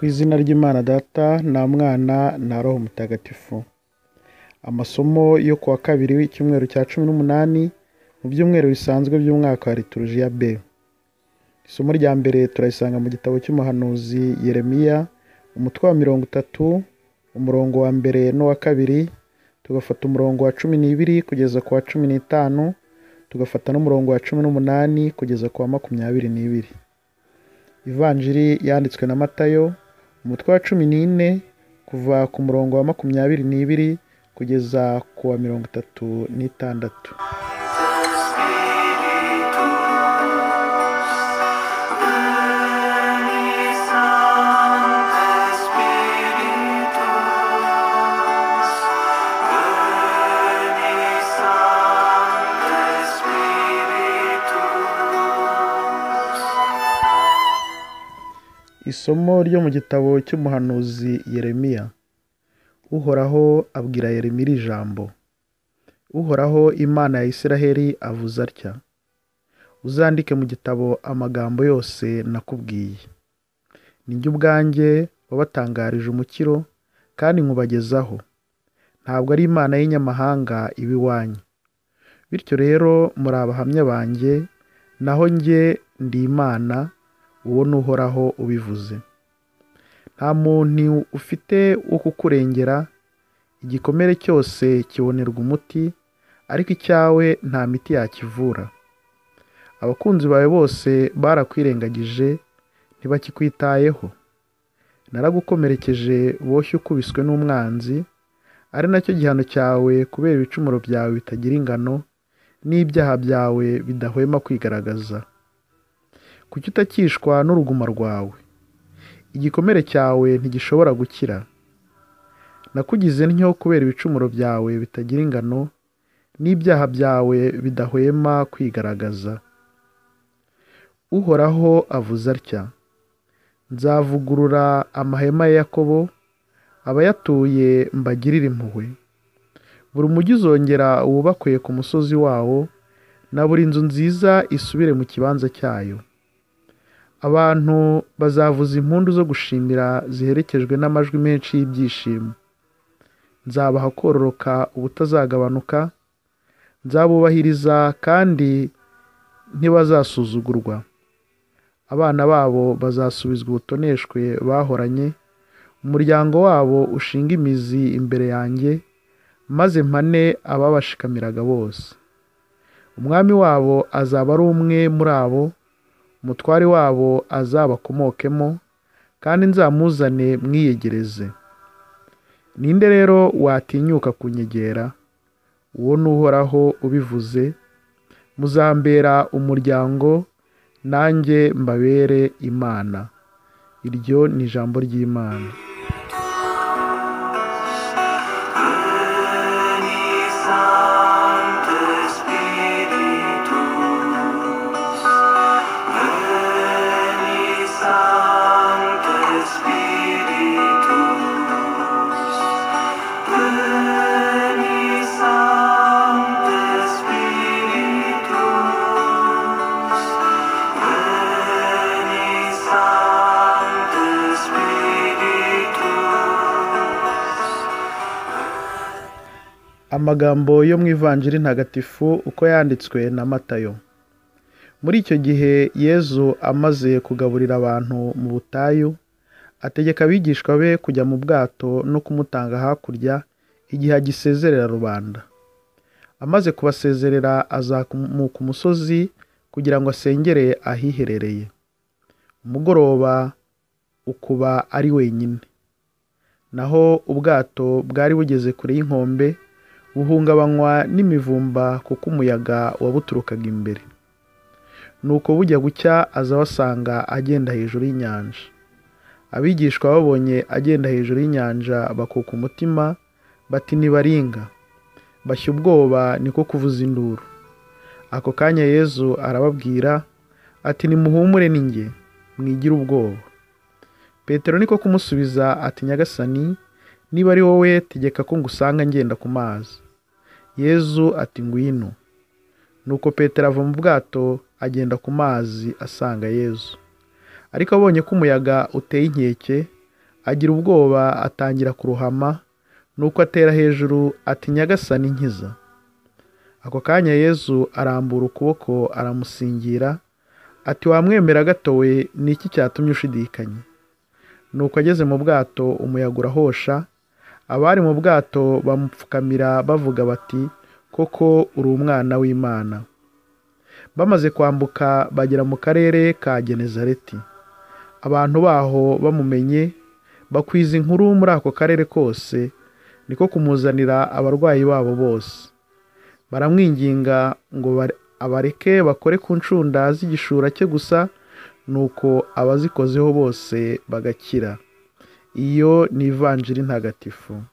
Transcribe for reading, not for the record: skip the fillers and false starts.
Ku izina ry'Imana Data na Mwana na Roho Mutagatifu. Amasomo yo kuwa kabiri w'icyumweru cya 18 mu byumweru bisanzwe by'umwaka wa Liturujia B. Isomo rya mbere turarisanga mu gitabo cy'umuhanuzi Yeremiya, umutwe wa 30, umurongo wa mbere n'uwa kabiri, tugafata umurongo wa 12 kugeza ku wa 15, tugafata n'umurongo wa 18 kugeza ku wa 22. Ivanjiri yanditswe na Matayo, umutwe wa 14 kuva ku murongo wa 22 kugeza ku wa 36. Isomo ryo mu gitabo cy'umuhanuzi Yeremiya. Uhoraho abwira Yeremiya iri jambo: Uhoraho Imana ya Isiraheli avuze atya: Uzandike mu gitabo amagambo yose nakubwiye. Ni jye ubwanjye wabatangarije umukiro kandi nkubagezaho. Ntabwo ari Imana y'inyamahanga iba iwanyu. Bityo rero muri abahamya banjye, naho njye ndi Imana, uwo ni Uhoraho ubivuze. Nta muntu ufite wo kukurengera, igikomere cyose kibonerwa umuti, ariko icyawe nta miti yakivura. Abakunzi bawe bose barakwirengagije, ntibakikwitayeho. Naragukomerekeje boshye ukubiswe n'umwanzi, ari nacyo gihano cyawe kubera ibicumuro byawe bitagira ingano, n'ibyaha byawe bidahwema kwigaragaza. Kuki utakishwa n'uruguma rwawe? Igikomere cyawe ntigishobora gukira. Nakugize ntyo kubera ibicumuro byawe bitagira ingano, n'ibyaha byawe bidahwema kwigaragaza. Uhoraho avuze atya: Nzavugurura amahema ya Yakobo, abayatuye mbagirire impuhwe. Buri mujyi uzongera wubakwe ku musozi wawo, na buri nzu nziza isubire mu kibanza cyayo. Abantu bazavuza impundu zo gushimira ziherekejwe n'amajwi menshi y'ibyishimo. Nzabaha kororoka ubutazagabanuka, nzabubahiriza kandi ntibazasuzugurwa. Abana babo bazasubizwa ubutoneshwe bahoranye, umuryango wabo ushinga imizi imbere yanjye, maze mpane ababashikamiraga bose. Umwami wabo azaba ari umwe muri abo, umutware wabo azabakomokemo, kandi nzamuzane mwiyegereze. Ninde rero watinyuka kunyegera? Uwo ni Uhoraho ubivuze. Muzambera umuryango, nanjye mbabere Imana. Iryo ni ijambo ry'Imana. Amagambo yo mu Ivanjiri ntagatifu uko yanditswe na Matayo. Muri icyo gihe Yezu amaze kugaburira abantu mu butayu, ategeka abigishwa be kujya mu bwato no kumutanga hakurya igihe agisezerera rubanda. Amaze kubasezerera azamuka umusozi kugira ngo asengere ahiherereye. Umugoroba ukuba ari wenyine. Naho ubwato bwari bugeze kure y'inkombe, buhungabanywa n'imivumba kuko umuyaga wabuturukaga imbere. Nuko bujya gucya aza abasanga agenda hejuru y'inyanja. Abigishwa babonye agenda hejuru y'inyanja bakuka umutima, bati nibaringa. Bashya ubwoba niko kuvuza induru. Ako kanya Yezu arababwira ati nimuhumure ni njye, mwigire ubwoba. Petero niko kumusubiza ati Nyagasani, niba ari wowe tegeka ko ngusanga ngenda ku mazi. Yezu ati ngwino. Nuko Petero ava mu bwato agenda ku mazi asanga Yezu. Ariko abonye ko umuyaga uteye inkeke, Agira ubwoba atangira kurohama, nuko atera hejuru ati: Nyagasani nkiza. Ako kanya Yezu arambura ukuboko aramusingira, ati: Wamwemera gatowe, ni iki cyatumye ushidikanya? Nuko ageze mu bwato umuyaga urahosha, abari mu bwato bamupfukamira bavuga bati: Koko uri umwana w'Imana. Bamaze kwambuka bagera mu karere ka Genezareti. Abantu baho bamumenye bakwiza inkuru muri ako karere kose, niko kumuzanira abarwayi babo bose. Baramwinginga ngo abareke bakore ku ncunda z'igishura cye gusa, nuko abazikozeho bose bagakira. Iyo ni Ivanjiri ntagatifu.